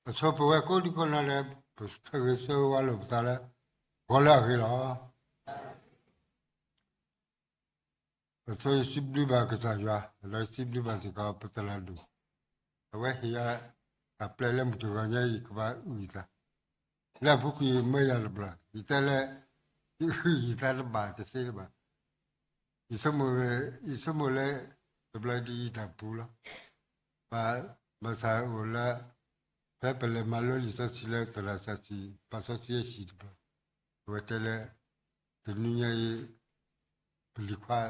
အဆိပဝဲကိးဒံကိးနီၢ်ဒီး ပဆၢဂ့ၤဆၢဝါလိာ်ပသးလၢ ဂီၤလၢအဂ့ၤလီၤ. အဆိယစံးဘျုးဘၣ်ကစၢ်ယွၤ, ဒီးယစံးဘျုးဘၣ်စ့ၢ်ကီးပသရၣ်ဒိၣ်, အဝဲဟ့ၣ်ယၤတၢ်ပျဲလၢမုၢ်တဂီၤညါ ယကဘၣ်အုၣ်ယသး လၢအပူၤကွံာ်မၢယၤတဘျီ, ယတဲလၢ ယအုၣ်ယသးတဘၣ်တသ့တဘၣ်, ယဆိကမိၣ်, ယဆိကမိၣ်လၢ တဘျီဒ်ယတၢ်ပူၤလီၤ. ဘၣ်ဆၣ်အိၣ်လၢ ဖဲပလဲၤမၤလိလံာ်စီဆှံလၢသရၣ်စီဆှံ ပာ်စီဆှံအဟံၣ်တဘျီ, အဝဲတဲလၢ တနွံညါအံၤ ပလံၤခွါ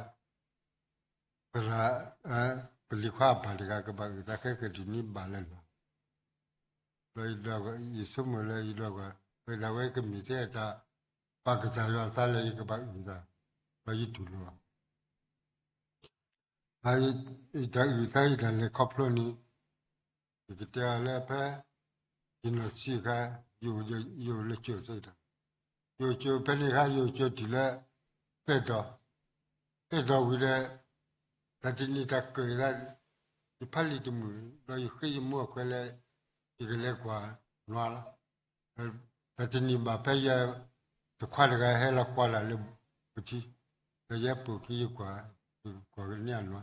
သရၣ်, ပလံၤခွါအပၢ်တဂၤကဘၣ်အုၣ်သးခဲကတနွံဘၣ်လၢလီၤ. ဘျီယဆိကမိၣ်လၢယဒီးကွၢ် ဝဲဒၣ်ဝဲကမ့ၢ်ထဲအတၢ်ပာ်ကစၢ်ယွၤအသးလၢယကဘၣ်အုၣ်သး, ဘျီယတူၢ်လိာ်လီၤ. ယတၢ်အုၣ်သးယတၢ်လဲၤခီဖျိန့ၣ် ယကတဲအီၤလၢဖဲ ယနီၢ်ဆံးအခါ ယအိၣ်လၢကၠိၣ်စ့ၢ်ကီး, ယအိၣ်ကၠိၣ်ဖဲန့ၣ်အခါ ယအိၣ်ကၠိၣ်တုၤလၢ သဲၣ်တီၤ, သဲၣ်တီၤဝံၤဒီး တၢ်တနံၤတၢ်ကၢၣ်သး ယဖးလံာ်တမုာ် ဒီးယဃ့ယမိၢ်အခွဲးလၢ ယကလဲၤကွၢ်နွါလီၤ. တၢ်တနံၤဘၣ်ဖဲယတခွါတဂၤဟဲလီၤကွၢ်တၢ်လၢပထံ, ဒီးယဲပိာ်ခံယကွၢ်, ယကွၢ်ကန့ၢ်အနွါ,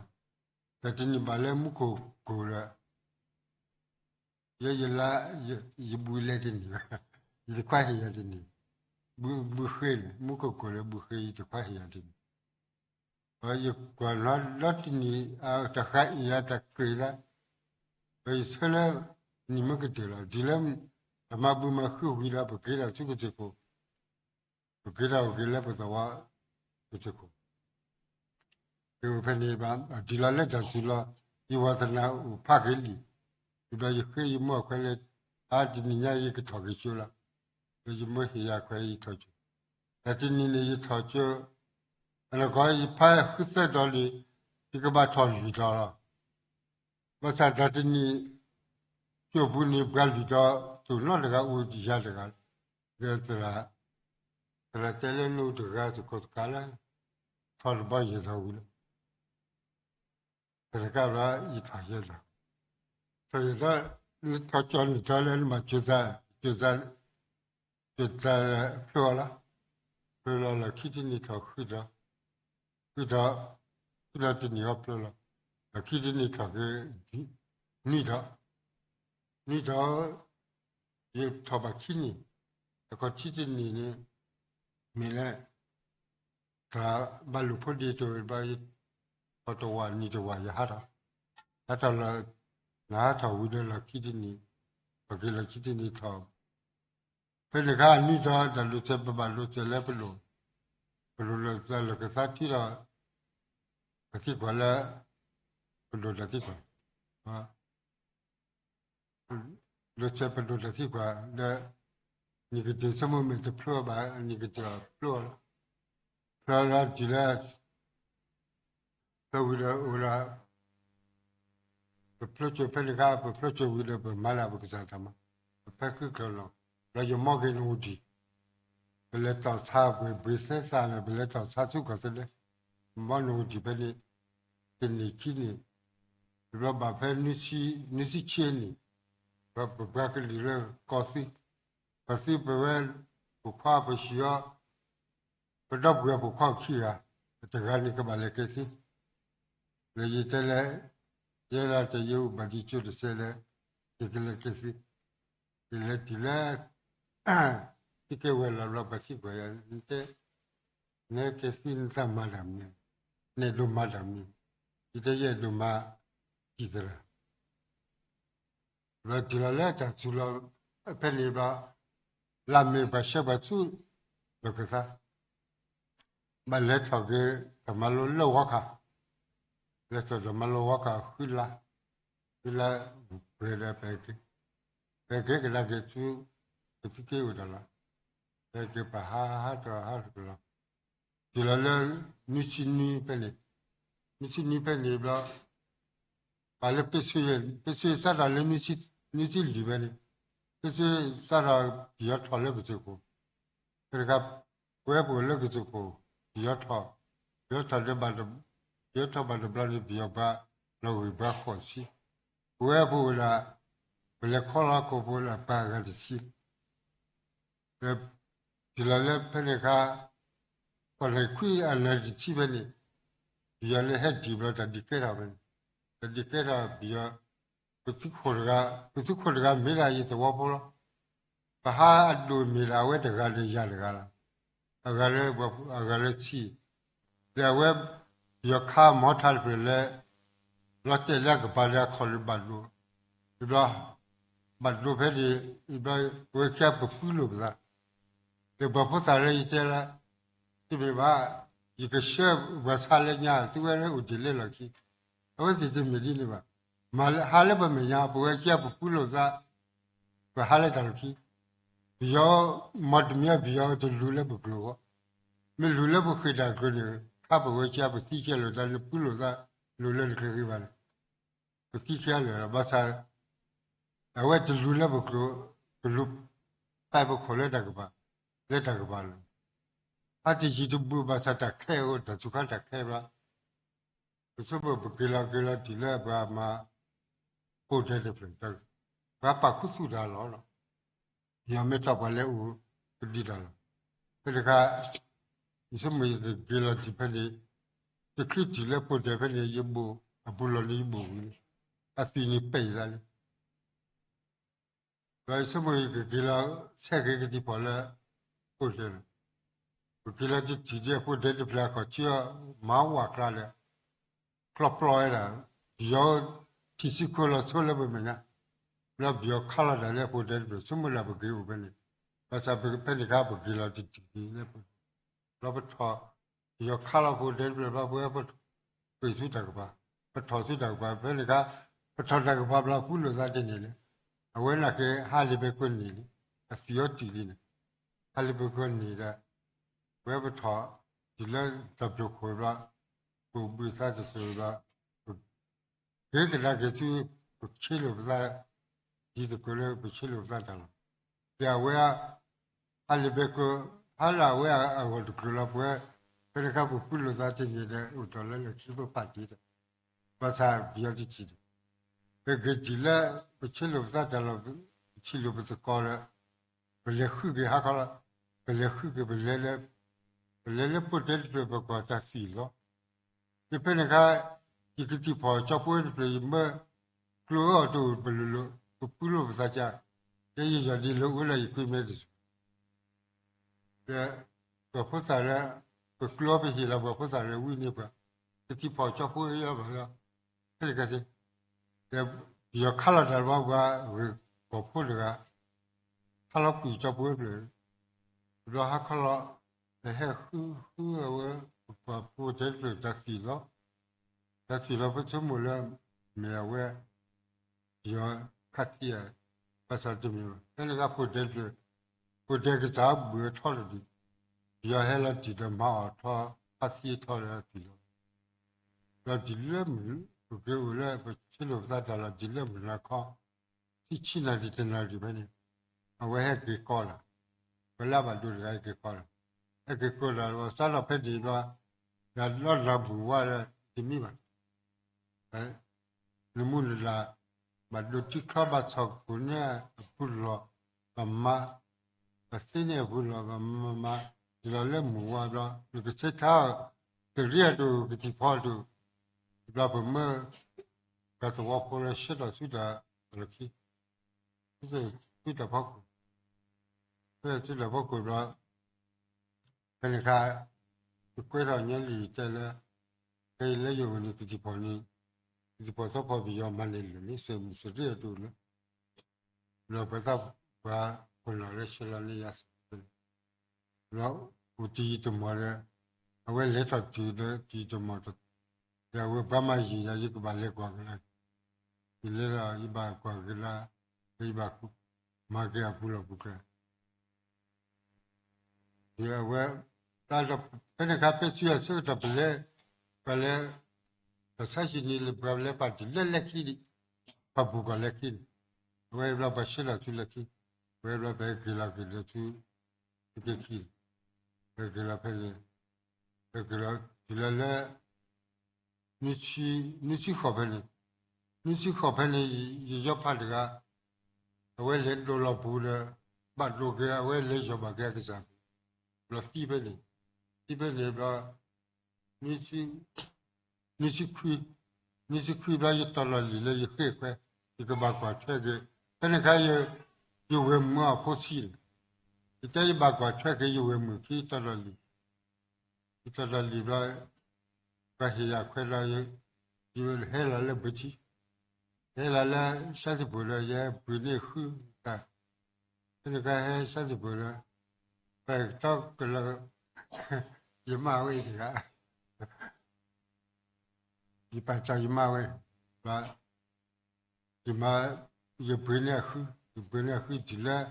တၢ်တနံၤဘၣ်လၢမူခိၣ်ကိၢ်ဒီး ယဲယလါ, ယဘုးလဲတန့ၢ်ဘၣ်, ယတခွါဟ့ၣ်ယၤတန့ၢ်, ဘုးဃ့န့ၣ် မူခိၣ်ကိၢ်လၢဘုးဃ့ ယတခွါဟ့ၣ်ယၤတန့ၢ်, ဒီးယကွၢ်နွါဒီတနံၤ တၢ်ဃးအ့ၣ်ယၤတၢ်ကၢၣ်သး, ဒီးယဆၢလၢ နံၤမ့ၢ်ကတၢၢ်လီၤ တုၤလၢ တၢ်မၤဘုးမၤဃုဝံၤဒီး ပက့ၤထီၣ်ဆူကစၢၢ်ခိၣ် ပက့ၤထီၣ်က့ၤလၢပသဝီ ကစၢၢ်ခိၣ်, က့ၤအိၣ်ဖဲန့ၣ်ဘၣ် တုၤလီၤလၢတၢ်စုလီၤ, ယဝီသနာ်အိၣ်ဖးက့ၤလံာ်, ဒီးယဃ့ယမိၢ်အခွဲးလၢ အါတနံၤညါယကထီၣ်က့ၤကၠိလီၤ, ဒီးယမိၢ်ဟ့ၣ်ယၤခွဲးယထီၣ်ကၠိ, တၢ်တနံၤန့ၣ်ယထီၣ်ကၠိ, အနီၢ်ကီၢ်ယဖးဃုသၢတီၤလံ, ယကဘၣ်ထီၣ်လွံၢ်တီၤလီၤ. ဘၣ်ဆၣ်တၢ်တနံၤ ကၠိပူၤန့ၣ် ပှၤလွံၢ်တီၤ တအိၣ်နီတဂၤ အိၣ်ယၤတဂၤ, ဒီးသရၣ်, သရၣ်တဲလၢနအိၣ်တဂၤသကိးသကးလၢ ထီၣ်တဘျီယဲၢ်တီၤဝံၤလီၤ. တကးဘၣ် ယထီၣ်ယဲၢ်တီၤ, ထီၣ်ယဲၢ်တီၤ, နထီၣ်ကၠိနံၣ်တီၤလၢနဘၣ်ကၠိသး, ကၠိသး, ကၠိသးဖျိအီၤလီၤ. ဖျိလီၤလီၤခံတနံၤထီၣ်ဃုတီၤ, ဃုတီၤ, ဃုတီၤတနံၤအီၤဖျိလီၤ, ဒီးခံတနံၤထီၣ်က့ၤ နွံတီၤ, နွံတီၤ, ယထီၣ်ဘၣ်ခံနံၣ်, တခီခံတနံၣ်န့ၣ် မ့ၢ်လၢ တၢ်ဘၣ်လိာ်ဖိဒ့တအိၣ်ဘၣ်, ယထီၣ်တဝာ်နံၣ်တဝာ် ယဟးထီၣ်, ဟးထီၣ်လီၤ, နဟးထီၣ်ဝံၤဒီးလီၤခံတနံၣ်, ထီၣ်က့ၤလီၤခံတနံၣ်ထီၣ်, ဖဲန့ၣ်အခါနွံတီၤ တၢ်လိာ်စဲး ပဘၣ်လိာ်စဲးလၢပလိၤ, ပလိၤလိာ်သးလိာ်ကသးထံဒီး ပသံကွၢ်လၢ ပဒိၣ်တၢ်သံကွၢ်, လိာ်စဲးပဒိၣ်တၢ်သံကွၢ်လၢ နံၣ်ကတၢၢ်ဆိကမိၣ်မ့ၢ်တဖျိဘၣ် နံၣ်ကတၢၢ်ဖျိလီၤ, ဖျိလီၤတုၤလၢ ဖျိဝံၤဒီးအိၣ်ဒီး ပဖျိကၠိဖဲန့ၣ်အခါ ပဖျိကၠိဝံၤဒီး ပမၤလၢပကစၢ်တၢ်မၤ, ပဖဲခုကလီၤလီၤ, ဒီးယမီက့ၤနအိၣ်ဒံး, ပလဲၤတီၣ်ဆါပှ့ၤဘှ့ၤသဲစးန့ၣ် ပလဲၤတီၣ်ဆါဆူကီၢ်သဲဒ့, မီနအိၣ်ဒံးဖဲန့ၣ် တနံၣ်ခံနံၣ်, တဘျီဘၣ်ဖဲ နွံဆံဆံနံၣ်, ပပှၤကလုာ်လၢကီၢ်သံ, ကီၢ်သံပဝဲ ပခွါပဟံၣ်အီၤ ပဒီပုၢ်ဝဲၢ်ပိာ်ခွါခံဂၤ, တဂၤန့ၣ်ကဘၣ်လဲၤက့ၤသံ, လၢယတဲလၢ ယဲဒၣ်တၢ်ယအိၣ်ဘၣ်ဒံးကၠိတစဲးလၢ ယကလဲၤက့ၤသံ, ယလဲၤတုၤလၢ သံက့ၤဝဲလီၤဘျီ ပှၤသံကွၢ်ယၤ, နတဲ နက့ၤသံနတၢ်မၤတၢ်မနုၤ, နအဲၣ်ဒိးမၤတၢ်မနုၤ, ယတဲယအဲၣ်ဒိးမၤ ကံၢ်သရၣ် ဘျီတုၤလီၤလၢတၢ်စူၤလီၤ ဖဲန့ၣ်ဘျီ လၢမ့ၢ်ပှၤဆှၢပှၤဆူ လိာ်ကသး ဘၣ်လဲၤထီၣ်က့ၤတၢ်မၤလိလၢဝီခါ, လဲၤထီၣ်တၢ်မၤလိဝီခါဃုလါ, ဃုလါ ပှဲၤဒီးပက့ၤ, ပက့ၤကဒါက့ၤဆူ ပသုးက့အိၣ်တၢ်လီၤ, ပက့ၤပာ်ဟးဟးထီၣ်ဟးထီၣ်လီၤ, တုၤလီၤလၢ နွံဆံနွံဖဲန့ၣ်, နွံဆံနွံဖဲန့ၣ်ဘျီ ပာ်လၢ ပ့ၣ်ဆူၣ်စးထီၣ်လၢ နွံဆံလွံၢ်ဖဲန့ၣ်, ပ့ၣ်ဆူၣ်စးထီၣ်ပယီၤထီၣ်လၢကစၢၢ်ခိၣ်, ဖဲတခါ ပဝဲပအိၣ်လၢကစၢၢ်ခိၣ် ပယီၤထီၣ်, ပယီၤထီၣ်ဒီး ပယီၤထီၣ်ဘၣ်တဘျီန့ၣ် ပယီၤပှၤလီၤဂာ်ပှၤဃိးဆံ, ပဝဲပအိၣ်ဒၣ် ပလဲၤခီလီၤဟီၣ်ခိၣ်ဖိလၢအပှၤအဂၤတဆံ, ဒီးတုၤလီၤလၢဖဲန့ၣ်အခါ ပှၤန့ၣ်ခွံအနၢၤတဆံဖဲန့ၣ်, ပယီၤလၢဟဲဒံးဘျီတၢ်ဒုးကဲထီၣ်ဖဲန့ၣ်, တၢ်ဒုးကဲထီၣ်ပယီၤ, ပသုးခိၣ်တဂၤ, ပသုးခိၣ်တဂၤမ့ၢ်ဒၣ်ယသဝီဖိလီၤ. ပဟးအဒိၣ်မ့ၢ်ဒၣ်အဝဲတဂၤဒီးယၤတဂၤလီၤ. အဂၤလၢ, အဂၤလၢဆံ, ဒီးအဝဲ, ပယီၤခါမီထါတဖျၢၣ်လၢ လီၤတဲာ်လၢအကပၤဒီးအခီၣ်လၢဘၣ်ဒိ, ဘျီ, ဘၣ်ဒိဖဲန့ၣ်, ဘျီ, ပဝဲခံဂၤပပုၢ်လိာ်ပသး, ဒီးပှၤဖိသၣ်လၢယတဲလၢ, တမ့ၢ်ဘၣ်, ယကဆှၢပှၤဆါလၢညါ သုဝဲလၢအိၣ်တ့ၢ်လၢလီၢ်ခံ, အဝဲသ့ၣ်တမ့ၢ်ဒ်န့ၣ်ဘၣ်, မၤဟးလၢပမဲာ်ညါ ပဝဲခံဂၤပပုၢ်လိာ်သး, ပဟးလၢတၢ်လီၢ်ခံ, ပယီၤ, မီတမံၤပယီၤတလူၤလၢပကျိၤအဂီၢ်, မ့ၢ်လူၤလၢပဃ့ၢ်တၢ်ကျိၤန့ၣ် ခါပဝဲခံဂၤပသံခဲလၢာ် တၢ်နပုၢ်လိာ်သး, လိၤလၢနကျဲဂ့ၤဘၣ်န့ၣ် ပသံခဲလၢာ်လီၤ. ဘၣ်ဆၣ်, အဝဲတလူၤလၢပကျိၤ, တလူၤ, ပာ်ပခိၣ်လၢတၢ်ကပၤ, လၢတၢ်ကပၤလီၤ. ဟးတယံၤတဘူးဘၣ်ဆၣ်တၢ်ခဲအဃိ တၢ်စူၤခါတၢ်ခဲဘျီ, ပဆိကမိၣ်ပက့ၤလီၤက့ၤလီၤတုၤလၢပှၤမၤ, ဖိဒဲတဖျၢၣ်, ပှၤပာ်ခူသူၣ်တၢ်လီၤလီၤ. ယမ့ၢ်တီၢ်ပှၤလဲၤအိၣ်ကဒံတၢ်လီၤ. ဖဲတခါ, ယဆိကမိၣ်ယကက့ၤလီၤတုၤဖဲန့ၣ်, တချုးတုၤလၢဖိဒဲဖဲန့ၣ် ယဘိၣ်အပူၤလီၢ်န့ၣ်ယဘိၣ်ဝံၤလံ, အသွံၣ်န့ၣ်ပဲာ်ယသးလံ. ဒီးယဆိကမိၣ်ယကက့ၤလီၤဆဲးက့ၤကသံၣ်ဖီၣ်လၢ, ဖိဒဲန့ၣ်, ပက့ၤလီၤတတုၤဒံးအဖိဒဲတဖျၢၣ်အခီၣ်ထံးအီၤ, မၤဝးကျါဒီး, ကျီပျီဝဲဒၣ်, ပယီၤထံၣ်စုခိၣ်လီၤဆိလၢပမဲာ်ညါ, ဘျီပယီၤခးလီၤတၢ်လၢအဖိဒဲတဖျၢၣ် ဆိကမိၣ်ဒၣ်ပက့ၤအိၣ်ဖဲန့ၣ်, ဘၣ်ဆၣ်ဖဲန့ၣ်အခါပက့ၤလီၤတတုၤဒံးလၢ, ဘျီပထီၣ်, ပယီၤခးလီၤဖိဒဲတဖျၢၣ်ဘျီပဝဲပ, ပှ့ၤဆူတၢ်ကပၤ, ပထီၣ်ဆူတၢ်ကပၤ ဖဲန့ၣ်အခါ, ပထီၣ်တၢ်ကပၤဘျီပူၤလိာ်သးတန့ၢ်လံ, အဝဲန့ၣ်က့ၤဟးလံာ်ဘဲကိန့ၢ်လံ, အသွံၣ်အီၤတုၤလံန့ၣ်, ဟးလံာ်ဘဲကိန့ၢ်ဒီး, ပဝဲပထီၣ်, တုၤလၢတၢ်ပျိၤခိၣ်ဘျီ, ပဘုသးတစိၤဘျီ, ပ, က့ၤကဒါက့ၤဆူ, ပဆ့လိာ်ပသး, ဒ်သိးကလၢပဆ့လိာ်ပသးတၢ်လီၤ. ဒီးအဝဲ, ဟးလံာ်ဘဲကိ, ဟးလၢအဝဲအဂီၢ်တကျိၤလီၤပဝဲ, ဖဲန့ၣ်အခါပပုၢ်လိာ်သးတန့ၢ်ဒီး အိၣ်တီၢ်လၢလီၢ်ခံပဖးတံၢ်ဒီး, ဘၣ်ဆၣ်ပယီၤတထံၣ်ဒီး, ပက့ၤတုၤလၢပဆ့လိာ်ပသးတၢ်လီၤ, ပဆ့လိာ်ပသကိးဒီး, ပလဲၤဃုက့ၤဟါခီလီၤ, ပလဲၤဃုက့ၤပလဲၤလၢ, ပလဲၤလၢဖိဒဲတဖျၢၣ်ပကွၢ်တၢ်သွံၣ်လီၤ. ဒီးဖဲန့ၣ်အခါ, ယကသံၣ်ဖီၣ်ကၠီဖိတဖျၢၣ် ယမၢကျိအီၤတအိၣ်ပလိၤလိၤ, ပပုၢ်လိာ်ပသးကါ, ဒီးယယီၢ်ဒ်လၢအိၣ်လၢယကွံမဲတစူၤ, ဒီး, ပှၤဖိသၣ်လၢ, ပကျိအီၤပဟ့ၣ်လီၤပှၤဖိသၣ်လၢဝံန့ၢ်ပှၤ, ကသံၣ်ဖီၣ်ကၠီဖိအံၤအီၤဘၣ်လီၤ, ဖဲန့ၣ်အခါ, ဒီးပယီၤခးလီၤတၢ်ဘျီပှၤဂ့ၢ်ကီၢ်ဖိတဂၤ, ခးလီၤကွံာ်ကၠီဖိတဖျၢၣ်, ဘျီဟါခီလီၤ, ပဟဲဃုဃုအဝဲ, ပှၤဖိဒဲတဖျၢၣ်တၢ်သွံၣ်လီၤ, တၢ်သွံၣ်လီၤပဆိကမိၣ်လၢ, မ့ၢ်အဝဲ, ပယီၤခးသံဧါ, ဘၣ်ဆၣ်တမ့ၢ်ဘၣ် ဖဲန့ၣ်အခါဖိဒဲတဖျၢၣ်, ဖိဒဲကစၢ်ဘုးထီၣ်တဒု, ပယီၤဟဲလီၤတံၢ်ဒီးမၤအီၣ်ထီၣ်, ခးသံထီၣ်ဒီးသွံၣ်လီၤ, ဒီးတုၤလၢမုၢ်, ပက့ၤအိၣ်လၢပဆ့လိာ်ပသးတၢ်လီၤ တုၤလၢမုၢ်နၤခီ, ဆံဆံနၣ်ရံၣ်တနၣ်ရံၣ်ဖဲန့ၣ်, အဝဲဟဲက့ၤကီလီၤ, ပှၤလၢအဘၣ်ဒိတဂၤဟဲက့ၤကီလီၤ, ဟဲက့ၤကီဒီး စးထီၣ်ဖဲန့ၣ်ဘျီ, ဒီးလီၤနၤဘူၣ်ဝါဒီးတမံၤဘၣ် နမူနဒါ, ဘၣ်ဒိထံချီဘၣ်ဆီၣ်ခိၣ်န့ၢ်အပူၤလီၢ်, ဘၣ်မၤ, ဘၣ်သ့န့ၢ်အပူၤလီၢ် ဘၣ်မၤမၤ, တုၤလီၤလၢမုၢ်ဝါဘျီ နကဆၢထၢၣ်, တရံးအဒိၣ်ကသံၣ်ဖီဒိၣ်, ဘျီပမၢ, ပှၤသဝီဖိလၢဆှၢထီၣ်ဆူတၢ်လီၢ်ခံ, ဆူတၢ်ဖီခိၣ်, ဆူတၢ်ဖီခိၣ်ဘျီ ဖဲန့ၣ်အခါ, ယကွဲထီၣ်ညီလံာ်တဲလၢ, ဖဲအံၤလၢယအိၣ်န့ၣ် ကသံၣ်ဖီၣ်န့ၣ်, ကသံၣ်ဖီၣ်သီဖီၣ်ပယီၤမၤန့ၢ်လၢာ်န့ၣ် စၢၤမုၢ်စၢၤရ့အဒိၣ်လၢ, ဘျီပှၤသးပှၢ်ခိၣ်နၢ်လၢဆှၢလီၤန့ၢ်ယၤစၢၤ, ဘျီအိၣ်တယံာ်တမီၢ်ဒီး, အဝဲလဲၤထီၣ်တုၤဒီးတယံာ်တမီၢ်, ဒီးအဝဲပှၤမၤယံာ်ယၤ ယကဘၣ်လဲၤကွၢ်ကဒါ, ယလဲၤဒီးယဘၣ်ကွၢ်ကဒါ, ဒီးယဘၣ်မၤက့ၤအပူၤလီၢ်ပူၤကျဲ ဒီးအဝဲ, တၢ်ဒီးဖဲန့ၣ်အခါ ဖဲဆူအဆၢကတီၢ်ပလဲၤ, ပလဲၤ, တၢ်ဆါဟံၣ်န့ၣ်လၢပှၤလဲၤပာ်တံၢ်လၢလဲၤခံဒံး, ပှၤပူၤကွံာ်လဲၤခံန့ၣ်, အဝဲဘျီပှၤဆှၢလီၤဆူလဲၤခံ, အဝဲဘျီပဟဲက့ၤလီၤက့ၤဒီးဆူ, ဟဲက့ၤလီၤဖဲန့ၣ်, ဟဲက့ၤလီၤတုၤလၢလၢ နွံဆံဃိးဖဲန့ၣ်, နွံဆံဃိးဖဲန့ၣ် ယယီဖးတဂၤ, အဝဲလဲၤဒိးလီၤပူၤဒီး ဘၣ်ဒိက့ၤ အဝဲလဲၤယီၤဘၣ်က့ၤအကစၢ်ပူၤ, ဘျီသံဖဲန့ၣ်, သံဖဲန့ၣ်ဘျီ နွံဆံခွံ, နွံဆံခွံဘျီ ယတီၤလီၤလံာ်လၢယဃ့ၢ်ခွဲ, ယကဘၣ်ကွၢ်ထွဲက့ၤ, ဖဲန့ၣ်အခါ ယဝဲၢ်မုာ်အဖိဆံးန့ၣ်, ယတဲယဘၣ်ကွၢ်ထွဲက့ၤ ယဝဲၢ်မုာ်ခံတီၤလီၤလံာ်, ယတီၤလီၤလံာ်ဘျီ ပှၤဟ့ၣ်ယၤခွဲးဒီး ယဟဲလီၤလၢဘၢထံ, ဟဲလီၤလၢ ရှဲသပူၤဒီး ယဟဲပှ့ၤန့ၢ်ဃုတၢ်, ဖဲန့ၣ်အခါဟဲရှဲသပူၤဒီး ပကထီကလီၤ ယမါဝဲတဂၤ ယပာ်တ့ၢ်ယမါဝဲ, ဘျီ ယမါ, ယပှ့ၤန့ၢ်အဃု, ယပှ့ၤန့ၢ်အဃုတုၤလၢ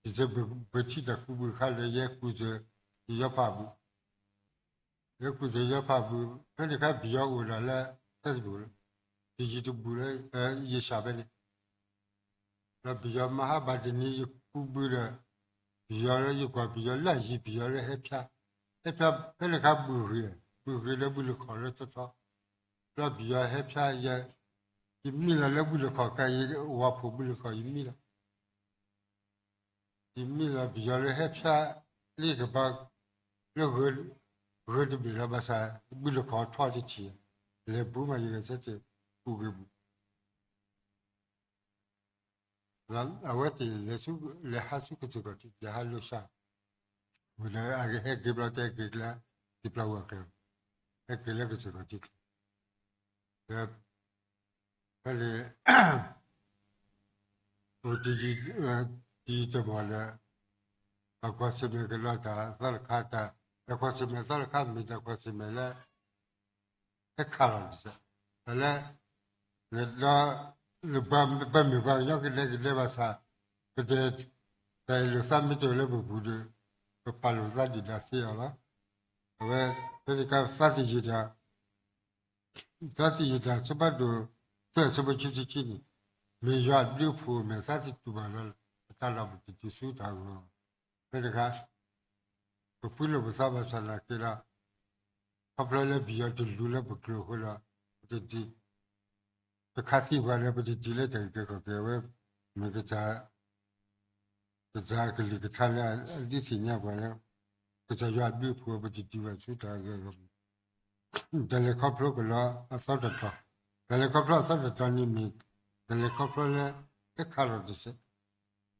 ယစၢၤဘၢထံတၢ်ကူးဘုအခါဒီး ယဟဲကူစၢၤ ယယီၤဖးဘု, ယဟဲကူစၢၤယီၤဖးဘု, ဖဲန့ၣ်အခါပယီၤအိၣ်ဒၣ်လၢ ဖဲစပူၤလီၤ, တယံၤတဘူးလၢ ယစၢၤဖဲန့ၣ် ဒီးပယီၤမၤဟးဘၣ်တနံၤ ယကူးဘုဒီး ပယီၤလၢယကွၢ်ပယီၤလၢအယံၤ ပယီၤလၢဟဲဖၠါ, ဟဲဖၠါဖဲန့ၣ်အခါဘုၣ်ဂ့ၤ, ဘုၣ်ဂ့ၤလၢဘုလၢခီၣ်လၢထီထီ, ဘျီပယီၤဟဲဖၠါယဲ, ယမံလီၤလၢဘုလၢခီၣ်ကါ ယဝၤဖိးဘုလၢခီၣ် ယမံလီၤ, ယမံလီၤပယီၤလၢဟဲဖၠါ လၢကဘါ လၢ ဂၢၢ်တဘ့ၣ်လီၤဘၣ်ဆၣ် ဘုလၢခီၣ်ထီတထံၣ်, လဲၤဘူးမးယဂဲၤဆၢထၢၣ် ကူးဂ့ၤဘူး အဝဲသ့ၣ်လဲၤဆူ လဲၤဟးဆူကစၢၢ်ခီၣ်ထံး လဲၤဟးလိာ်စှၤ, ဝံၤဒီးအဟဲက့ၤဘျီ တဲက့ၤလၢ သံပျၢ်ဝဲအကျဲ, ဟဲက့ၤလၢကစၢၢ်ခီၣ်ထံးကျဲ, ဒီး ဖဲန့ၣ် အိၣ်တယံၤ တယံၤတမီၢ်ဒီး တၢ်ကွၢ်ဆၢၣ်မဲာ်ကလီၤတၢ်သီတခါ, တၢ်ကွၢ်ဆၢၣ်မဲာ်သီတခါ မ့ၢ်တၢ်ကွၢ်ဆၢၣ်မဲာ်လၢ ဟဲခးလီၤတစဲး, တၢ်လၢ ဒီး ပမ့ၢ်ပှၤကညီကဒဲကဒဲဘၣ်ဆၣ် ပတဲ တၢ်အ့ၣ်လိာ်သးမ့ၢ်တအိၣ်လၢပပူၤဒီး ပပာ်လိာ်သးဒုၣ်ဒါသ့အီၤလီၤ. အဝဲ ဖဲန့ၣ်အခါသးသယုၢ်တၢ် သးသယုၢ်တၢ်အဆၢဖးဒိၣ် သၢအဆၢဖိခံဆံခံန့ၣ် မ့ၢ်ယွၤအဘျုးအဖှိၣ် မ့ၢ်သးတတူၢ်ဘၣ်လီၤ အသးဒီးပတတုၤဆူတၢ်အဂီၢ်, ဖဲန့ၣ်အခါ ပပှ့ၤလိာ်ပသးဘၣ်ဆၣ်နာ်က့ဒီး ခီဖျိလၢပယီၤတလူၤလၢပကျိၤအဃိဒီး ပတဒုး တခါသံပှၤဒီး ပတဒုးလၢတၢ်အုၣ်က့ၤခီၣ်က့ၤဝဲ မ့ၢ်ကစၢ် ကစၢ်ကလုၢ်ကထါလၢအဒုးသ့ၣ်ညါပှၤလၢ ကစၢ်ယွၤအဘျုးအဖှိၣ် ပတဒုးဘၣ်ဆူတၢ်အဂီၢ်အဂီၢ် တၢ်လဲၤခီဖျိကလီၤအသီတတီၤ, တၢ်လဲၤခီဖျိအသီတတီၤန့ၣ်မ့ၢ် တၢ်လဲၤခီဖျိလၢ ဟဲခးလီၤတစဲး,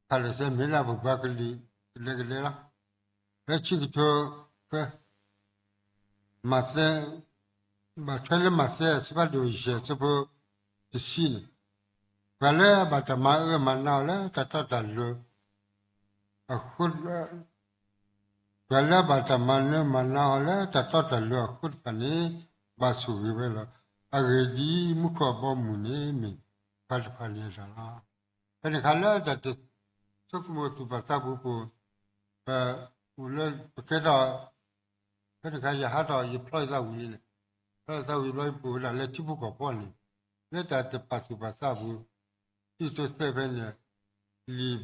ခးလီၤတစဲးမ့ၢ်လၢပပှၤကလုာ်ကဒဲကဒဲလီၤ. ဖဲခံကထိသၢ မးသဲ ဘၣ်ထွဲလၢမးသဲအဆၢဖးဒိၣ်ယဲၢ်အဆၢဖိတဆံန့ၣ်, ပှၤလၢအဘၣ်တၢ်မၤအၢမၤနးအီၤလၢတၢ်တီတၢ်လိၤ အဃိ ပှၤလၢအဘၣ်တၢ်မၤအၢမၤနးအီၤလၢတၢ်တီတၢ်လိၤအဃိတဖၣ်န့ၣ် ဘၣ်ဆိၣ်ဂ့ၤဝဲလီၤ. အဂ့ၢ်ဒ်အံၤ, မူခိၣ်အဘီအမုၢ်န့ၣ်မ့ၢ်ပှၤတဖၣ်န့ၣ်အတၢ်လီၤ. ဖဲန့ၣ်အခါလၢတၢ်တဆိကမိၣ်သူၣ်ပာ်သးပူၤပူၤ ပ အိၣ်လၢပကဲထီၣ် ဖဲန့ၣ်အခါယဟးထီၣ် ယဖျီအသးဝံၤလံန့ၣ်, ဖျီအသးဝံၤဘျီ ယပအိၣ်ဝဲဒၣ်လၢထံဖိကီၢ်ဖိန့ၣ်, လၢတၢ်တပာ်သူၣ်ပာ်သးပူၤ တုၤတသဲဖဲန့ၣ် လံာ်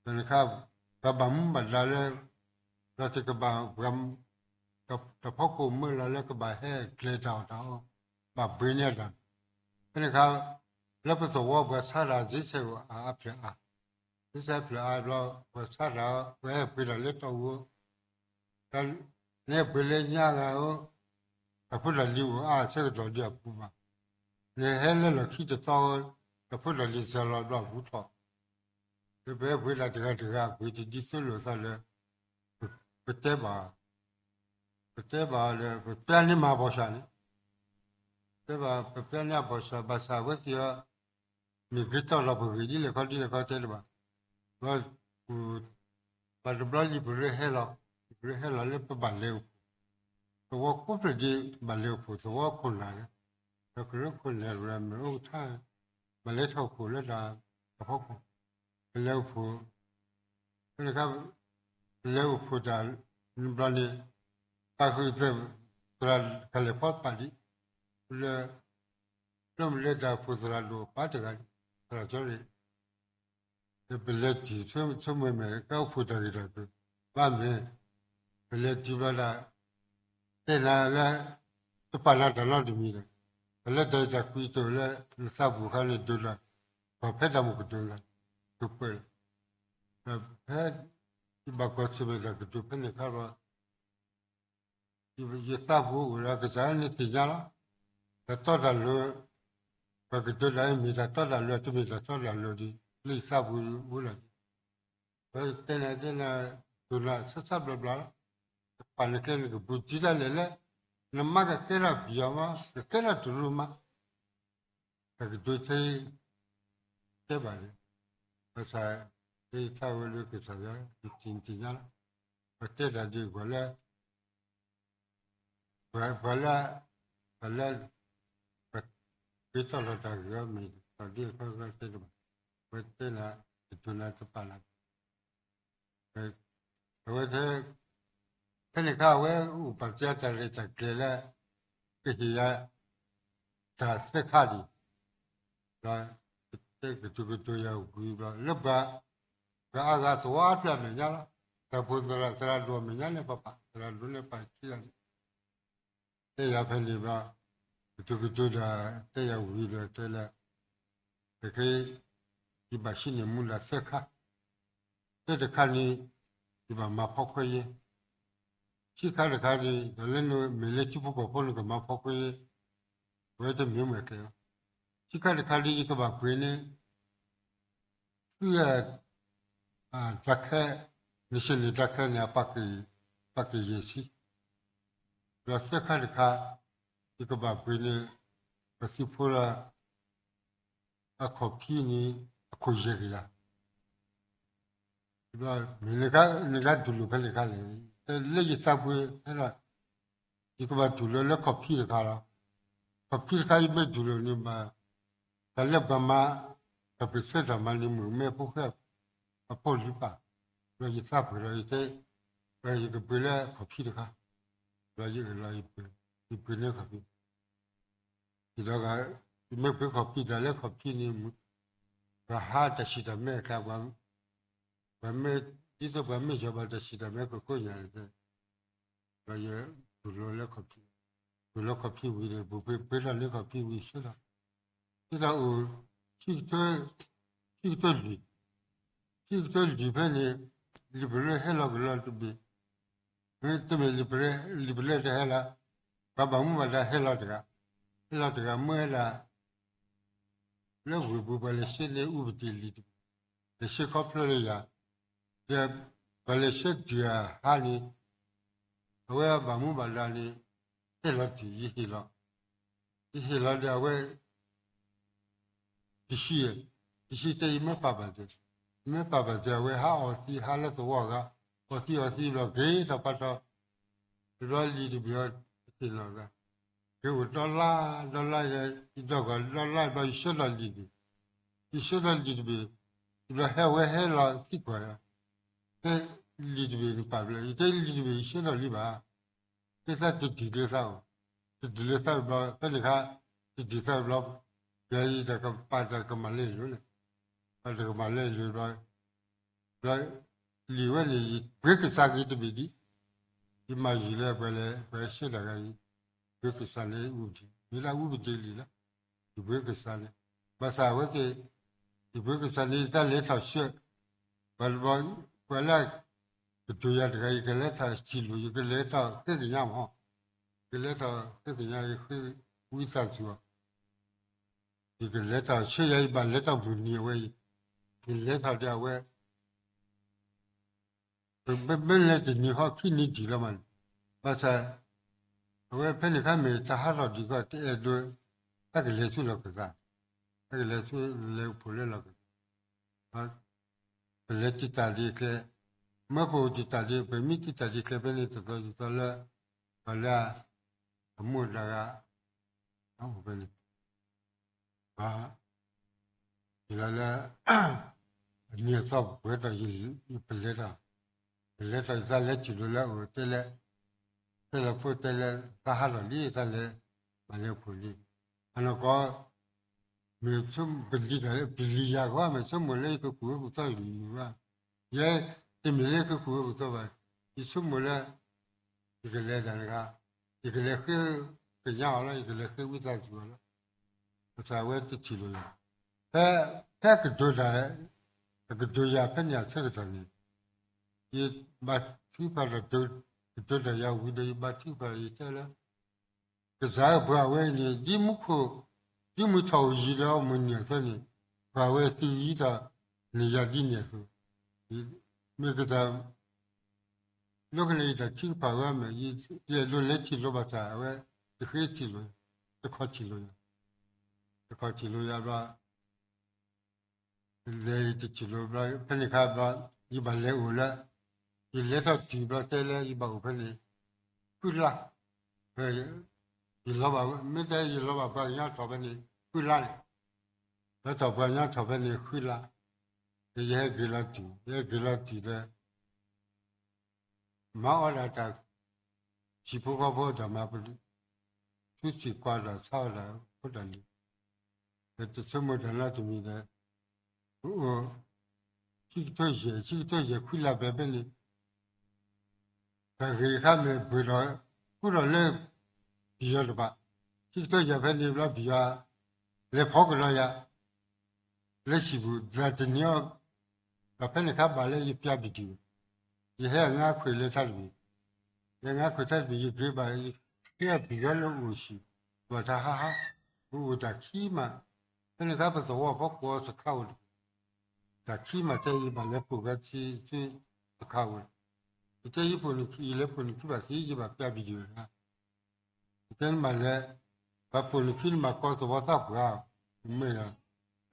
ဖဲန့ၣ်အခါ ပှၤဘၣ်မူဘၣ်ဒါလၢ ဒီးတကဘၣ် တၢ်ဖီခိၣ်မၢလီၤလၢကဘၣ်ဟဲကျဲၤတၢ်အီၣ်တၢ်အီ ဘၣ်ပှ့ၤန့ၢ်တၢ်, ဖဲန့ၣ်အခါ လၢပသဝီပှၤဆါတၢ် စ့စဲးအိၣ်အါအါဖျၢၣ်အါ, စ့စဲးဖျၢၣ်အါဘျီ ပှၤဆါတၢ် ပှၤဟဲပှ့ၤတၢ်လၢတီၢ်အူ နဟဲပှ့ၤလၢညါဂၤဧိၤ, တၢ်ဖိတၢ်လံၤအိၣ်အါအဆၢကတီၢ်ဒ်အပူၤဘၣ်, နဟဲလၢလီၢ်ခံတသီဧိၤ, တၢ်ဖိတၢ်လံၤစၢၤလီၤဘျီအပူၤထီၣ်, ဒီးပဟဲပှ့ၤတၢ်တဂၤတဂၤ ပှ့ၤတဒ်သိးလိာ်သးလၢ ပတဲဘၣ် ပတဲဘၣ်အီၤဒီး ပပျၢ်န့ၢ်မၤဘီၣ်စၢ်န့ၣ်, တဲဘၣ် ပပျၢ်န့ၢ်အဘီၣ်စၢ် ဘၣ်ဆၣ်အဝဲသ့ၣ်အီၤ မ့ၢ်ဂ့ၤတီၢ်လီၤပဂ့ၢ်ဒ်လဲၣ်ခီဒ်လဲၣ်ခီတဲတဘၣ်, ဘျီ ပ ဘၣ်တဘျီလံ ပရၢဟဲလီၤ, ပရၢဟဲလီၤလၢပဘၣ်လဲၤအိၣ်ဖှိၣ်, သဝီကိးဖျၢၣ်ဒ့ ပဘၣ်လဲၤအိၣ်ဖှိၣ် သဝီခိၣ်နၢ်လၢ, ဒီးကရၢခိၣ်နၢ်ရၢမ့ၢ်အိၣ်ကထါ, ဘၣ်လဲၤထီၣ်အိၣ်ဖှိၣ်လၢတၢ်ဖီခိၣ်, ပလဲၤအိၣ်ဖှိၣ် ဖဲန့ၣ်အခါ ပလဲၤအိၣ်ဖှိၣ်တၢ်ဘျီန့ၣ် ပာ်ဃုာ်သဲး သရၣ်ကလဲၤဖီတဖၣ်ဒံး, လၢ လၢမ့ၢ်လၢတၢ်အိၣ်ဖှိၣ်သရၣ်ဒိၣ်ပၢ်တဂၤန့ၣ် သရၣ်ကၠီန့ၣ် ပလဲၤတံၢ်ဆိကမိၣ်မ့ၢ် ကအိၣ်ဖှိၣ်တၢ်ဂ့ၢ်တၢ်ကျိၤ ဘၣ်မ့ၢ် ပလဲၤတံၢ်ဘျီဒၣ် တဲနၤလၢ တပာ်နၤတၢ်လီၤတမံၤဒီး ပလဲၤတၢ်အံၤတၢ်ကွံတအိၣ်လၢနသးပူၤခါန့ၣ် ဒိၣ်ဒီး ပှၤဖဲတၢ်မုၢ်ကတိၤလၢ ကပၢၢ်လီၤ. ဒီးဖဲ ယဘၣ်ကွၢ်ဆၢၣ်မဲာ်တၢ်ကတိၤဖဲန့ၣ်အခါဒီး ယသးပူၤအိၣ်ဒီးကစၢ်န့ၣ်သ့ၣ်ညါလီၤ. တၢ်တီတၢ်လိၤ, ပှၤကတိၤတၢ်အံၤမ့ၢ်တၢ်တီတၢ်လိၤ တမ့ၢ်တၢ်တီတၢ်လိၤဒီး လၢယသးပူၤအိၣ်လီၤ. ပတဲနၤတဲနၤ တိၢ်နၤဆၢဆၢဘျီဘျီလီၤ. တပာ်နကျဲနကပူၤတံၢ်တၢ်လဲၣ်လၢ နမါကကဲထီၣ်ပယီၤမး ကကဲထီၣ်တရူးမး တၢ်ကတိၤထဲ တဲဘၣ်န့ၣ် ဘၣ်ဆၣ် ယသးဝဲလၢကစၢ်ယွၤ ယတံၢ်နသ့ၣ်ညါလီၤ. ပတဲတၢ်ဒ်ပှၤလၢ ပှၤလၢ ပှၤလၢ ပှၤက့ၤတီၢ်လီၤတၢ်ဂ့ၤအီၤမ့ၢ်တၢ်ဒ်အခီခီတဲတဘၣ်. ပတဲနၤ ကတိၤနၤတပာ်နၤ အဝဲထဲ ဖဲန့ၣ်အခါ အဝဲအိၣ်ပာ်စၢၤတၢ်ရဲၣ်တၢ်ကျဲၤလၢ ကဟ့ၣ်ယၤ တၢ်သၢခါဒံး, ဒီးကတိၤကတိၤယၤဝံၤဘျီ လၢပှၤ ပှၤအါဂၤသဝီအါဖျၢၣ်အမဲာ်ညါလီၤ. တၢ်ဖိသရၣ် သရၣ်ဒိၣ်အမဲာ်ညါလၢပပာ် သရၣ်ဒိၣ်လၢပာ်ခံဂၤန့ၣ် တဲယၤဖဲန့ၣ်ဘျီ ကတိၤကတိၤဒီး တဲယၤဝံၤဒီးတဲလၢ ခဲ ယဘၣ်ဟံးန့ၢ်မူဒါသၢခါ, တၢတခါန့ၣ် ယဘၣ်မၤဖီခွဲယဲၢ်, ခံခါတခါန့ၣ် ဒီးလၢနမ့ၢ်လၢထံဖိကီၢ်ဖိနကမၤဖီခွဲယဲၢ်, အဝဲတမ့ၢ်မ့ၢ်ကျဲလီၤ. ခံခါတခါဒ်ယကဘၣ်ပှ့ၤန့ၣ် သုး တၢ်ခဲ နစ့ၣ်န့ၣ်တၢ်ခဲန့ၣ် အပာ်က့ၤယဲၢ်ဆံ, ဒီးသၢခါတခါ ယကဘၣ်ပှ့ၤန့ၣ် ပသုးဖိလၢ အခီၣ်ဖံးန့ၣ် အခိၣ်ယဲၢ်ကယၤ, ဒီးမ့ၢ်နက နကတူၢ်လိာ်ဖဲန့ၣ်ခါလဲၣ်, လၢယသးပူၤ ယကဘၣ်တူၢ်လိာ်လၢခီၣ်ဖံးတခါလီၤ. ခီၣ်ဖံးတခါယမ့ၢ်တူၢ်လိာ်န့ၣ်ဘၣ် တၢ်လၢပှၤမၤ တၢ်ပၢၢ်ဆၢတၢ်မၤန့ၣ်မုၣ်ကမဲဖိဃဲ အဖိလံၤပာ်, ဒီးယသးပှ့ၤဒီးယတဲ ယကပှ့ၤလၢခီၣ်ဖံးတခါ, ဒီးယကလီၤ ယပှ့ၤန့ၢ်ခီၣ်ဖံး ယဒီး ယမ့ၢ်ပှ့ၤခီၣ်ဖံးတၢ်လၢခီၣ်ဖံးန့ၣ် ပှၤဟးတၢ်ဆံၣ်တၢ်မဲအကျါ ပှၤမ့ၢ် ဒ်သိးပှၤမ့ၢ်ယီၤဘၣ်တၢ်ဆံၣ်တၢ်မဲကကိးညါန့ၣ် ဒီးယတူၢ်လိာ်လၢခီၣ်ဖံး, တူၢ်လိာ်ခီၣ်ဖံးဝံၤဒီး ပှ့ၤပှ့ၤထီၣ်လၢခီၣ်ဖံးဝံၤဆၢထီၣ်, ဆၢထီၣ်အိၣ် ခံကတၢၢ်လွံၢ်, ခံကတၢၢ်လွံၢ်ဖဲန့ၣ် လံာ်ပရၢဟဲလီၤကလီတဘ့ၣ်, မ့တမ့ၢ်လံာ်ပရၢ လံာ်ပရၢတဟဲလီၤ, ပှၤဘၣ်မူဘၣ်ဒါဟဲလီၤတဂၤ, ဟဲလီၤတဂၤမ့ၢ်ဝဲဒၣ် လၢဝ့ၢ်ပူၤပှၤလဲၤဆှၢန့ၢ်အူပတ့ၢ်လံာ်တဘ့ၣ်, လဲၤဆှၢခီဖျိလၢယၤ, ဒီးပှၤလဲၤဆှၢတ့ၢ်အဟါန့ၣ်, အဝဲဘၣ်မူဘၣ်ဒါန့ၣ် ဟဲလီၤတ့ၢ် ယဟ့ၣ်လီၤ, ယဟ့ၣ်လီၤဒီးအဝဲ တဆံ, တဆံတဲယမ့ၢ်ပာ်ဘၣ်စၢၤ, ယမ့ၢ်ပာ်ဘၣ်စၢၤ အဝဲဟးအီၣ်သံ ဟးလၢသဝီအဂၤ, အီၣ်သံအီၣ်သံဘျီ က့ၤထီၣ်ပာ်ထီၣ်, တဘျီလံာ်တဘ့ၣ်အီၤတသ့ၣ်နီၣ်အဂၤ, က့ၤအိၣ်ဒီလါ, ဒီလါဒီး ယဒီကီၢ်ဒီလါဘျီ ယဆှၢထီၣ်လံာ်တဘ့ၣ်, ယဆှၢထီၣ်လံာ်တဘ့ၣ်, တဘျီဟဲဝဲဟဲလီၤသံကွၢ်, ဟဲလံာ်တဘ့ၣ်နပာ်ဘျီ, ယတဲလံာ်တဘ့ၣ် ယဆှၢထီၣ်လံာ်ဘၣ် ဒ်သးတဒံၣ်လၢသးအိၣ်, တဒံၣ်လၢသးဘျီ ဖဲန့ၣ်ခါ တဒံၣ်သးဘျီ, ယတကပာ်တၢ်ကမၣ်လၢယလိၤန့ၣ်, တၢ်တကမၣ်လၢယလိၤဘျီ, ဘျီ လံာ်ဝဲန့ၣ် ယပှ့ၤကစၢ်က့ၤတဘ့ၣ်ဒံး, ယမၤယံာ်လၢပှၤလဲၤ ပှၤဆှၢတၢ်ဂၤအံၤ, ပှ့ၤကစၢ်လၢအူပတ့ၢ်, မ့ၢ်လၢအူပတ့ၢ်လံာ်လီၤ, ယပှ့ၤကစၢ်န့ၣ်, ဘၣ်ဆၣ်အဝဲသ့ၣ်, ယပှ့ၤကစၢ်န့ၣ် ယတၢ်လဲၤထီၣ်ဆှၢ, ပှၤတဘျီ, ပှၤလၢ ကတိၤယၤတဂၤ ယကလဲၤထီၣ်ထံၣ်လိာ် ယကလဲၤထီၣ်ဃ့ကညးမး, ယကလဲၤထီၣ်ဃ့ကညး ယဃ့ဝံသးစူၤအီၤ, ယကလဲၤထီၣ်ဆှၢယၤ ယဘၣ်လဲၤထီၣ်မုၢ်နံၤအဝဲအံၤ, ယလဲၤထီၣ်ဒီးအဝဲ ပမ့ၢ်လဲၤတနံၤဃီ ခံနံၤဒံးလီၤမးန့ၣ်, ဘၣ်ဆၣ် အဝဲဖဲန့ၣ်ခါမ့ၢ်တၢ်ဟးထီၣ်ဒံးကီး တအဲၣ်ဒိး တၢ်ကလဲၤဆူလီၢ်ခၢၣ်သး, တၢ်ကလဲၤဆူလဲၤအိၣ်ဖှိၣ်လၢလီၢ်ခၢၣ်သး, ပလဲၤတံာ်တာ်ဒံးအကျဲ, မၢပအိၣ်တံာ်တာ်ဒံး ပမ့ၢ်တံာ်တာ်ဒံးအကျဲဖဲန့ၣ် တသီယသီလၢ ပှၤလၢ အမူဒါဂၤ အအိၣ်ဖဲန့ၣ် ပှၤ ယလီၤလၢ အနံၤအသီပှဲၤထီၣ် ယပလဲၤထီၣ်, ပလဲၤထီၣ် ယသးလဲၤထံၣ်လိာ်လၢအအိၣ်တဲလဲၣ်, တဲလီၤဖိတဲလၢ သးဟးထီၣ်လံ သးလဲၤ မၤလဲၤအိၣ်ဖှိၣ်လံ, အနီၢ်ကီၢ် မ့ၢ်ဆိပလံၤတၢ်လၢ ပလံၤယၤကီး မ့ၢ်ဆိကမိၣ်လၢယကကူၣ်ဝဲကူၣ်သီလံၤမုၢ်ဘၣ်, ယဲ တမ့ၢ်လၢယကကူၣ်ဝဲကူၣ်သီဘၣ်, ယဆိကမိၣ်လၢ ယကလဲၤတၢ်တခါ, ယကလဲၤဃ့ကညးအီၤလီၤ, ယကလဲၤဃ့ဝံသးစူၤအီၤလီၤ, ဘၣ်ဆၣ်အဝဲတထံၣ်လိာ်ယၤ, ဖဲ ဖဲကတိၤတၢ် အကတိၤယၤဖဲန့ၣ်အဆၢကတီၢ်န့ၣ်, ယဘါထုကဖၣ်ဒီး ကတိၤတၢ်ယၤဝံၤဒီး ယဘါထုကဖၣ်ဒီး ယတဲလၢ ကစၢ်ဧၢ ပှၤဝဲအံၤန့ၣ် ဒ်မူခိၣ် ဒ်မုၢ်ထီၣ်အိၣ်ယံၤဒီး မုၢ်နုာ်အသိးန့ၣ်, ပှၤဝဲသံယံၤဒီး န့ၢ်ယၤဒ်န့ၣ်အသိး, မ့ၢ်ကစၢ် လၢကလဲၤယတၢ်ထုကဖၣ်ဝဲမ့ၢ် ယအဲၣ်ဒိးလဲၤထံၣ်လိာ်ဘၣ်ဆၣ် အဝဲ တဃ့ထံၣ်လိာ်ယၤ, တခီထံၣ်လိာ်ယၤ, တခီထံၣ်လိာ်ယၤဘျီ လဲၤယတထံၣ်လိာ်ဘျီ ဖဲန့ၣ်အခါဘျီ ယဘၣ်လဲၤအိၣ်လၢ ယလဲၤထီၣ်တုၤဘျီတဲလၢယဘၣ်အိၣ်ဖဲန့ၣ် ဃုလါ, ယလီၤဘၣ် မ့ၢ်တဲယလီၤဘၣ်ပှၤကညီထီၣ်ဖဲန့ၣ် ဃုလါန့ၣ်, လီၤထီၣ်ပှၤကညီထီၣ်ဖဲန့ၣ် ဃုလါ, ဒီးယဟဲက့ၤလီၤတုၤ ယဟဲက့ၤလီၤတုၤဒီး မၤအီၣ်ဒၣ်တၢ် ထံဖိကီၢ်ဖိတၢ်မၤပဒုး, ထူစံၣ်ကွၢ်တၢ်ဆါအီၣ်တၢ်ဖိတၢ်လံၤ, ဒီးတဆိကမိၣ်တၢ်နီတမံၤဒီး ပအိၣ် ခံကထိယဲၢ် ခံကထိယဲၢ်ခွံလါဖဲဖဲန့ၣ် တၢ်ဂ့ၢ်အခါမ့ၢ်ပှဲၤဒီး ဃုထီၣ်လၢ ပယီၤတဖၣ်, ခံကထိယဲၢ်ဖဲန့ၣ်ဘျီ ပယီၤ လဲၤဖီကဒီးယၤ လၢဟံၣ်ပူၤ တၢ်တန့ၢ်အီၤ, ဒီးဖဲန့ၣ်အခါဘၣ်လၢယပျၢ်ပဒံၣ်, ယဟဲအငါခွဲးလၢတၢ်တဘ့ၣ်, ယဟဲအငါခွဲးတၢ်တဘ့ၣ် ယက့ၤဘၣ် ယဟဲအပယီၤလၢအိၣ်ဟံၣ်, ဘၣ်တၢ်ဟးဟး, ပအိၣ်တၢ်ခံမး, ဖဲန့ၣ်အခါပသဝီဖိကိးစခါအိၣ်တဘ့ၣ်, တၢ်ခံမးတဲယဘၣ်လဲၤပိာ်က့ၤထံဆူစခါအိၣ်, ယတဲယပိာ်နခံ ယလဲၤပိာ်နခံဘၣ်သ့ ယဘၣ်ပျၢ်ပဒံၣ်ဝဲဒၣ် ယတဲနမၤလဲၤ, ပှၤပိာ်နခံနမၤကိးသဝီသၣ်ပှၢ်, မ့ၢ်ယၤ,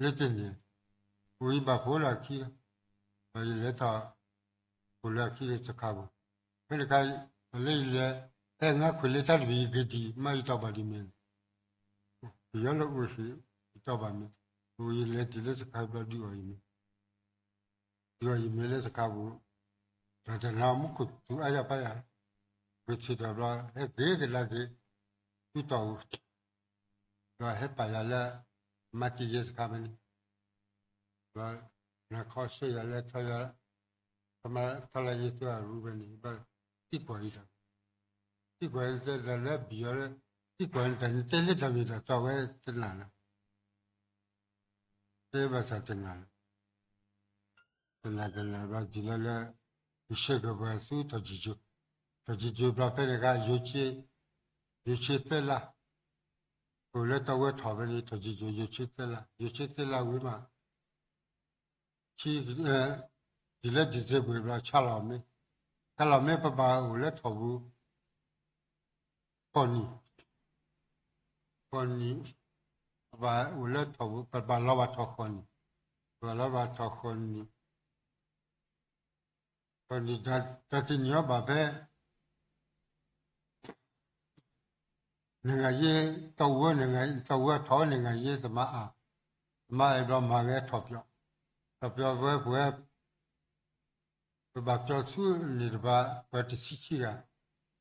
လၢတန့ၣ်, အိၣ်ယဘၣ်ဖိလၢအခံလီၤ, ဒီးယလဲၤထီၣ်, ပိာ်လၢအခံလၢစခါပူၤ, ဖဲန့ၣ်ခါ, လၢယလဲၤ, ဟဲငါခွဲးလၢတၢ်တဘ့ၣ်ယက့ၤဒံး မ့ၢ်ယတီၢ်ဘၣ်ဒံးမ့ၢ်, ပယီၤလၢအိၣ်ဟံၣ်, ယတီၢ်ဘၣ်မ့ၢ်, ယလဲၤဒံးလၢစခါဘျီဒုးအီၣ်ယမ့ၢ် ဒုးအီၣ်ယမ့ၢ်လၢစခါပူၤ, တၢ်တနၤမူခိၣ်စူၤအါယၤပၢ်ယၤ, ဂဲၤဆၢထၢၣ်ဘျီ ဟဲက့ၤကဒါက့ၤ, ဆူတီၢ်ပူၤ, ဒီးဟဲပာ်ယၤလၢ မၤတံၢ်ယဲစခါဖဲန့ၣ်, ဒီး နခီဆှၢယၤလၢထီယၤ, ထီလၢယဲသိအရူဖဲန့ၣ်, ဘၣ်သံကွၢ်အံၤတၢ်, သံကွၢ်အံၤတဲဒၣ်လၢပယီၤလၢ, သံကွၢ်အံၤတၢ်န့ၣ်တဲလၢတၢ်မ့ၢ်တၢ်တီဝဲတနၤလီၤ တဲဘၣ်ဆၣ်တနၤလီၤ, တနၤတနၤဘျီဒ်လဲၣ်လၢ, ယဆှၢက့ၤပှၤဆူထီၣ်ကၠံၣ်ကၠိ, ထီၣ်ကၠံၣ်ကၠိဘျီဖဲန့ၣ်အခါ, ယိၤဆ့သၢလါ, အိၣ်လၢတၢ်ဝဲထီၣ်ဖဲန့ၣ် ထီၣ်ကၠံၣ်ကၠိ ယိၤဆ့သၢလါ, ယိၤဆ့သၢလါဝံၤမး ဆံ, ဒ်လၢဒံၣ်စ့ဘ့ၣ်ဘျီ ဆါလီၤမ့ၢ်, ဆါလီၤမ့ၢ် ပဘၣ်အိၣ်လၢထီၣ်ပူၤ ဃိးနံၣ်, ဃိးနံၣ်, ပဘၣ်အိၣ်လၢထီၣ်ပူၤ ပဘၣ်လီၤဘၣ်ထီၣ်ဃိးနံၣ်, ပဘၣ်လီၤဘၣ်ထီၣ်ဃိးနံၣ်, ဃိးနံၣ် တၢ်တနံၤအီၤဘၣ်ဖဲ နဂၤယ့ တီၢ်ဝဲ တီၢ်ဝဲထီၣ်ဝဲ နဂၤယ့ သမါအါ, သမါအါဘျီမၤဂဲၤထီၣ်ပၠီ, ထီၣ်ပၠီဝဲပဝဲ, ပဘၣ်ပၠီဆူန့ၣ်တဖၣ် ပှၤတဆံခံဂၤ,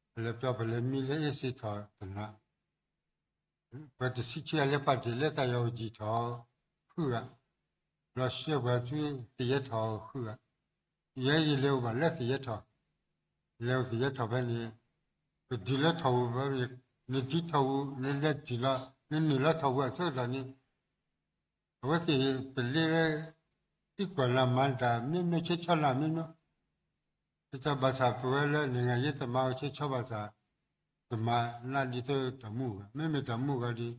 ပလဲၤပၠီပလဲၤမံလၢအ့စ့ထီၣ်တနၤ, ပှၤတဆံခံဂၤလၢပာ်တ့ၢ်လၢသးယီၤအူကၠံထီၣ် ဃုဂၤ, ဘျီဆှၢပှၤဆူသယဲထီၣ်ဃုဂၤ, ယဲယလဲၤအိၣ်ဘၣ်လၢသယဲထီၣ်, လဲၤအိၣ်သယဲထီၣ်ဖဲန့ၣ်, ပတုၤလၢထီၣ်ပူၤဖဲန့ၣ်, နတုၤထီၣ်ပူၤ နလဲၤတုၤလီၤ နနုာ်လီၤထီၣ်ပူၤအဆၢကတီၢ်န့ၣ်, အဝဲသ့ၣ်ပလ့လၢ သံကွၢ်နၤမၤတၢ်မ့ၢ်မ့ၢ် ဆဲးဆီနၤမ့ၢ်မ့ၢ်, တဘၣ်ဆၣ်ပဝဲလၢနဂၤယ့သမါအဆဲးဆီဘၣ်ဆၣ်, တမၤနးဒ်သိးတၢ်မူဂၤ မ့မ့ၢ်တၢ်မူဂၤဒီး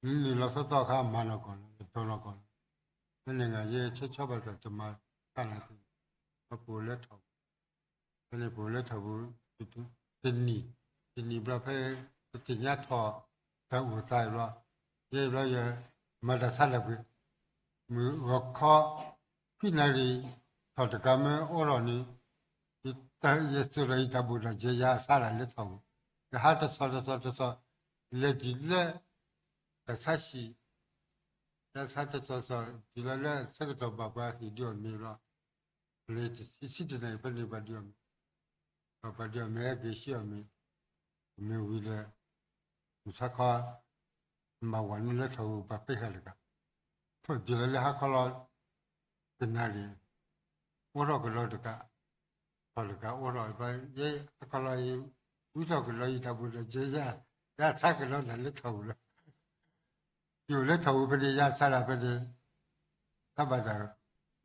နနုာ်လီၤသီသီအခါမၤနီၢ်ကီၢ်လီၤ နတီၤနီၢ်ကီၢ်လီၤ, လၢနဂၤယ့ဆဲးဆီဘၣ်ဆၣ်တမၤတၢ်နၤသ့, ပအိၣ်လၢထီၣ်ပူၤ, ဖဲန့ၣ်ပအိၣ်လၢထီၣ်ပူၤ, တနံၤ, တနံၤဘျီဖဲ ပသ့ၣ်ညါထီၣ် တၢ်အိၣ်သးဘျီ, ယဲဘျီယ မၤတၢ်ဆါတၢ်ပှ့ၤ, မုၢ်ဂီၤခီ ခွံနၣ်ရံၣ် ထီၣ်တကးမ့ၢ်အိးထီၣ်န့ၣ်, ယစိာ်ထီၣ်ယတၢ်ဘိၣ်တၢ်စဲး ယဟးဆါတၢ်လၢထီၣ်ပူၤ, ယဟးတဆီတဆီတဆီ, လဲၤတုၤလၢ တၢ်ဆါဟံၣ်, ယဟးဆါတဆီတဆီ တုၤလီၤလၢဆၢကတီၢ်ဘၣ်ပှၤဟ့ၣ်ဒုးအီၣ်မ့ၤဘျီ, လၢတဆံတနံၤဖဲန့ၣ်ပှၤဒုးအီၣ်မ့ၤ, ပှၤဒုးအီၣ်မ့ၤဟဲက့ၤဆံးအီၣ်မ့ၤ, မ့ၢ်ဝံၤဒီး မုၢ်ဆါခီ မၤဝၤနုာ်လၢထီၣ်ပူၤ ပှၤပ့ၢ်ဃာ်တကး, တုၤလီၤလၢဟါခီလီၤ တနၣ်ရံၣ်, အိးထီၣ်ကဒီးတကး, ထီၣ်တကးအိးထီၣ်ဘၣ်, ယဲဟါခီလီၤအံၤ, ဝံထီၣ်ကဒီးယတၢ်ဘိၣ်တၢ်စဲး, ယဟးဆါကဒီးတၢ်လၢထီၣ်ပူၤလီၤ, ယအိၣ်လၢထီၣ်ပူၤဖဲန့ၣ် ယဟးဆါတၢ်ဖဲန့ၣ်, တၢ်ဘၣ်တၢ်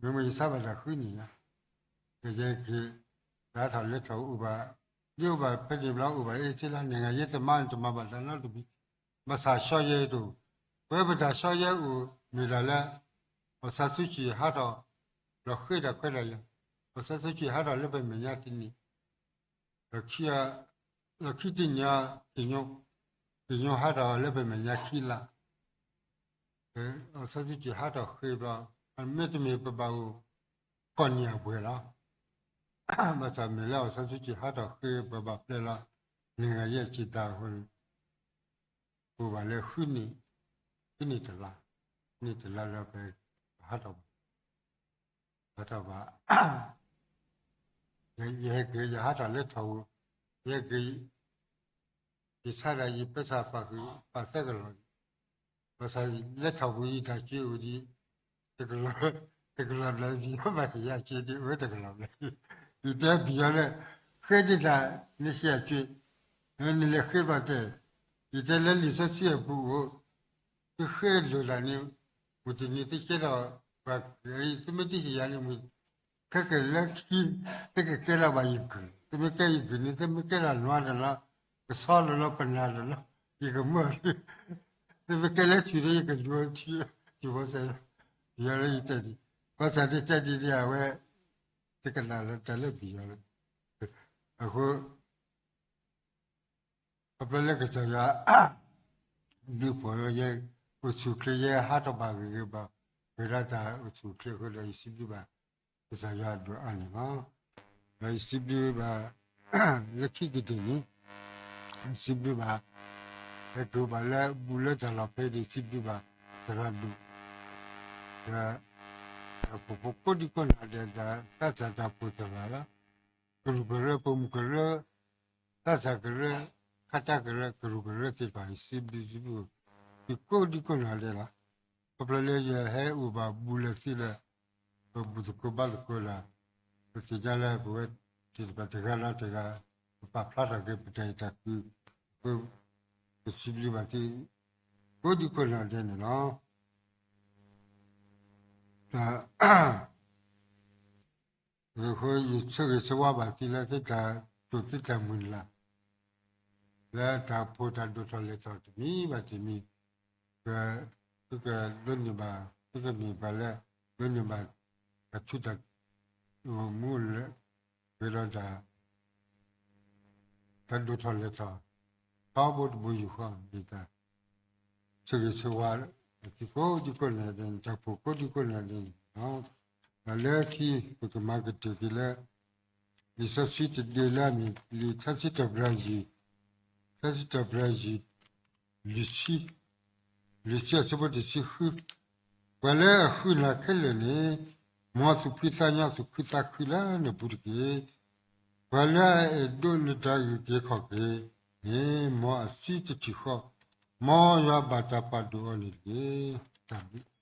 မ့မ့ၢ်ယဆါဘၣ်တၢ်ဃုနံၣ်ညါ, ကယဲၢ်က့ၤ ယဟးထီၣ်လဲၤထီၣ်အိၣ်ဘၣ်, ဒ်အိၣ်ဘၣ်ဖဲန့ၣ်ဘျီအိၣ်ဘၣ်အ့ၣ်စ့လၢ နံၣ်ဂၤယဲၢ်သမါန့ၣ် တမၤဘၣ်တၢ်နီတမံၤ, ဘၣ်ဆၣ်စီၤယဲၢ်တအိၣ်, ပဝဲပတၢ်စီၤယဲၢ်အိၣ်မ့ၢ်ဒၣ်လၢ အီၣ်ဆန်းစုကြည်ဟးထီၣ် လီၤဃ့တၢ်ခွဲးတၢ်ယာ်, အီၣ်ဆန်းစုကြည်ဟးထီၣ်လၢပမဲာ်ညါတနံၣ် လီၢ်ခံတနံၣ်အံၤ က့ၤညိဟးထီၣ်လၢပမဲာ်ညါခံလါ, အီၣ်ဆန်းစုကြည်ဟးထီၣ်ဃ့ဘျီ, မ့တမ့ၢ်ပဘၣ်အိၣ် ဃိးနံၣ်အပှဲၤလီၤ. ဘၣ်ဆၣ်မ့ၢ်လၢအီၣ်ဆန်းစုကြည်ဟးထီၣ်ဃ့ပဘၣ်ပျဲလီၤ နံၣ်ဂၤယဲၢ်ဆံသးအဃိန့ၣ် အိၣ်ဘၣ်လၢဃုနံၣ်, ဃုနံၣ်တလါ, ဃုနံၣ်တလါလၢပဟးထီၣ်ဘၣ် ဟးထီၣ်ဘၣ်, ယဟဲက့ၤ ယဟးထီၣ်လဲၤထီၣ်အိၣ်, ယဟဲက့ၤ ယဆါဒၣ်ယပၢဆှၢပာ်ဃုာ် ပာ်သၢကလီၢ်, ဘၣ်ဆၣ်လဲၤထီၣ်ပူၤယတၢ်စ့အိၣ်ဒံး တကလီၢ်, တကလီၢ်ဘျဲၣ် ပယီၤဘၣ်ကယၤစ့ဒံး အိၣ်ဝဲတကလီၢ်ဘျဲၣ်, ယတဲပယီၤလၢ ဃ့ဒံးတၢ် နစ့အစ့, နလဲၤဃ့ဘၣ်တဲ, ယတဲလၢလံာ်စီဆှံအပူၤအိၣ် သုဃ့လိာ်ဒၣ်န့ၣ် မုၢ်တနံၤသုကဲထီၣ်ပှၤကဲအံၤ သုမ့ၢ်တဟ့ၣ်ယၤန့ၣ် မုၢ်ခဲကနံၣ်လၢခံ သုကကဲထီၣ်ဘၣ်ယကုၢ်, သုမ့ၢ်ကဲယကုၢ်န့ၣ် သုမ့ၢ်ကဲထီၣ်နွားတနီၤ, ကဆီတနီၤ ပနၢ်တနီၤ, ယကမၢအီၤသု, သုမ့ၢ်ကဲလၢထံၣ်ဒီး ယကလူၤအီၤထံၣ်, ယဘီဆၣ်, ယတဲဒ်, ဘီဆၣ်တတဲဒ်န့ၣ် အဝဲ သုကနၣ်လီၤတၢ်လၢပယီၤလီၤ, အဃိ ခီဖျိလၢကစၢ်ယွၤ ဒုးဖှိၣ်လၢယဲ အိၣ်ဆူၣ်ချ့ ယဲဟးထီၣ်ဘၣ်ဂ့ၤဂ့ၤဘၣ်, ဂ့ၤဒၣ်တၢ်အိၣ်ဆူၣ်ချ့အဃိဒီး ယစံးဘျုးဘၣ် ကစၢ်ယွၤအဒိၣ်အါန့ၣ်လီၤ. ဒီးယစံးဘျုးဘၣ် လၢခံကတၢၢ်န့ၣ် စံးဘျုးဘၣ် ဟဲက့ၤဘၣ်လၢဘူးလၢတၢ်လီၢ်ဖဲန့ၣ် စံးဘျုးဘၣ် သရၣ်ဒိၣ် ဒီး တၢ်အိၣ်ဖှိၣ်ဖိကိးဒံကိးနီၢ်ဒဲး ဒီးတၢ်စၢ်တၢ်ဖှိၣ်သရၣ်လၢ ကရူၢ်ကရၢ ပိာ်မုၣ်ကရၢ တၢ်စၢ်ကရၢ ခါတၢ်ကရၢ ကရူၢ်ကရၢသ့ၣ်တဖၣ်အံၤ စံးဘျုးစံးဘျုး သုကိးဒံကိးနီၢ်ဒဲးလီၤ. ခီဖျိလၢယဟဲအိၣ်ဘၣ်ဘူးလၢာ်သ့ဒီး ပဘူၣ်သကိးဘါသကိးဒီး ပသ့ၣ်ညါလၢပဝဲသ့ၣ်တဖၣ်တဂၤဒီးတဂၤ ပပာ်ဖျါထီၣ်က့ၤပတၢ်အဲၣ်တၢ်ကွံ ပစံးဘျုးဘၣ်သု ကိးဒံကိးနီၢ်ဒဲးန့ၣ်လီၤ. အဃိ ယဆၢဂ့ၤဆၢဝါဘၣ်သုလၢသုတၢ်တိာ်သုတၢ်မုၢ်လၢ် လၢတၢ်အိၣ်ဖှိၣ်တၢ်ဒိၣ်ထီၣ်လဲၢ်ထီၣ်တမံၤဘၣ်တမံၤ, သုကဒိးန့ၢ်ဘၣ် သုကမ့ၢ်ပှၤလၢ ဒိးန့ၢ်ဘၣ် တၢ်ထူးတၢ်တီၤမူလၢ ဂ့ၤဒီးတၢ် တၢ်ဒိၣ်ထီၣ်လဲၢ်ထီၣ် ထီဘိတဘိယူၢ်ဃီ မ့ၢ်တၢ် ဆၢဂ့ၤဆၢဝါ သုကိးဒံကိးနီၢ်ဒဲးန့ၣ် တၢ်အိၣ်ဖှိၣ်ကိးဒံကိးနီၢ်ဒဲးန့ၣ်လီၤ. ဒီးလၢခံ ပကမၤကတၢၢ်က့ၤလၢ လံာ်စီဆှံတဒ့လၢအမ့ၢ် လံာ်ထါစံးထီၣ်ပတြၢၤယုၢ်, ထါစံးထီၣ်ပတြၢၤယုၢ် လွံၢ်ဆံ, လွံၢ်ဆံအဆၢဖိတဆံဃု, ပှၤလၢအဃုနၤခဲလၢာ်န့ၣ် မ်အသူၣ်ဖှံသးညီသူၣ်ခုသးခုလၢနပူၤတက့ၢ်. ပှၤလၢအအဲၣ်ဒိးနတၢ်အုၣ်က့ၤခီၣ်က့ၤန့ၣ် မ်အစံတထံၣ်ဃီ, မ်ယွၤဘၣ်တၢ်ပာ်ဒိၣ်အီၤန့ၣ်တက့ၢ်. တၢ်ဘျုး